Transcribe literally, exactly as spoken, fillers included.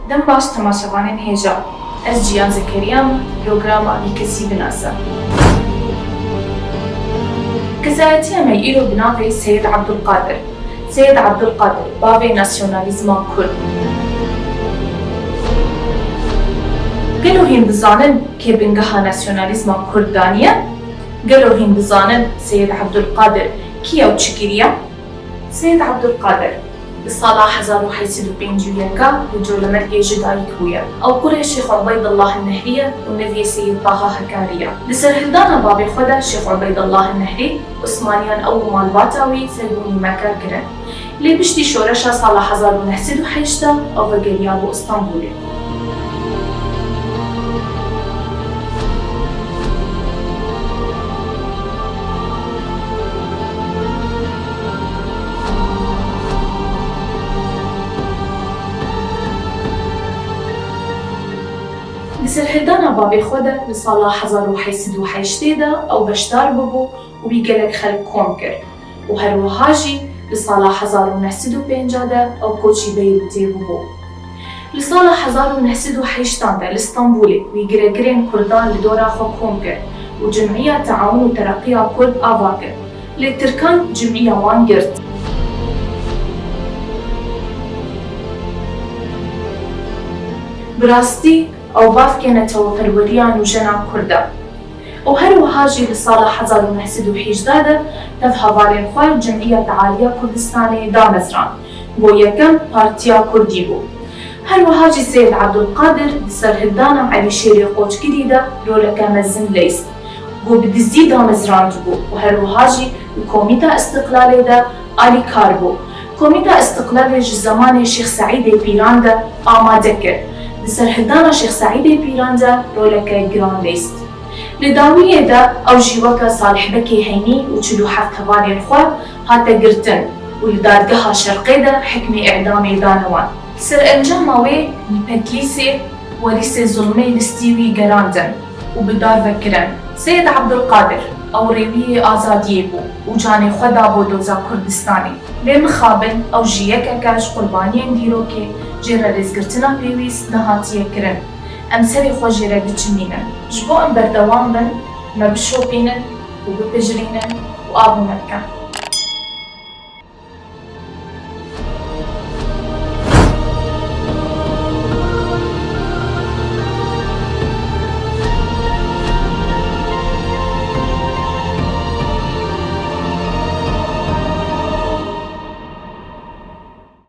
Dem baş temaşevanên hêja. Ez Ciyan Zekeriya me, programa Bîkesî binase. Kesayetiya me îro bi navê Seyid Abdulkadir. Seyid Abdulkadir, bavê nasyonalîzma Kurd. Gelo hîn dizanin kê bingeha nasyonalîzma Kurd daniye? Gelo hîn dizanin Seyid Abdulkadir kî ye û çi kiriye? Seyid Abdulkadir, di sala hezar û heyt sed û pêncî û yek li Colemêrgê ji dayik bûye. Ew kurê Şêx Ubeydullah Nehrî ye û nevê Seyid Taha Hekarî ye. Di serhildana bavê xwe de Şêx Ubeydullah Nehrî, Osmaniyan ew û malbata wî serbûnî Mekka kirin. Lê piştî şoreşa sala hezar û neh sed û heşt de ew vegeriyabû Stenbolê. Di serhildana bavê xwe de li sala hezar û heyt sed û heştê de ew beşdar bûbû û wî gelek xelk kom kir û her wiha jî li sala hezar û neh sed û pêncî de ew koçî Beyrûtê bûbû. Li sala hezar û neh sed û heştan de li Stenbolê wî giregirên Kurdan li dora xwe kom kir û Cim'iya Teawun û Tereqiya Kurd ava kir. Lê Tirkan cim'iya wan girt. Bi rastî ew bavkê neteweperweriya nûjena Kurd e. Û her wiha jî li sala hezar û neh sed û hejda de tev hevalên xwe Cim'iya Tealiya Kurdistanê damezrand. Go yekem Partiya Kurdî bû. Her wiha jî Seyid Ebdulqadir di serhildana Elîşêrê Qoçgirî de roleke mezin leyst. Go bi dizdî damezrandibû û her wiha jî li Komîta Îstiqlalê de alîkar bû. Komîta Îstiqlalê ji zemanê Şêx Seîdê Pîran de amade kir. Di serhildana Şêx Seîdê Pîran de roleke giran leyst. Li dawiyê de ew jî weke Salih Bekê Heynî û çil û heft hevalên xwe hate girtin û li dadgeha Şerqê de hikmê îdamê dane wan. Serencama wê li Petlîsê werîsê zulmê listî wî gerandin û bi dar ve kirin. Seyid Ebdulqadir ew rêwiyê azadiyê bû û canê xwe da bo doza Kurdistanê. Lê mixabin ew jî yekeke ji qurbaniyên dîrokê jê re rêzgirtina pêwîst nehatiye kirin. Em serê xwe jê re diçimînin. Ji bo em berdewam bin, me bişopînin û bipijirînin û abûne bikin.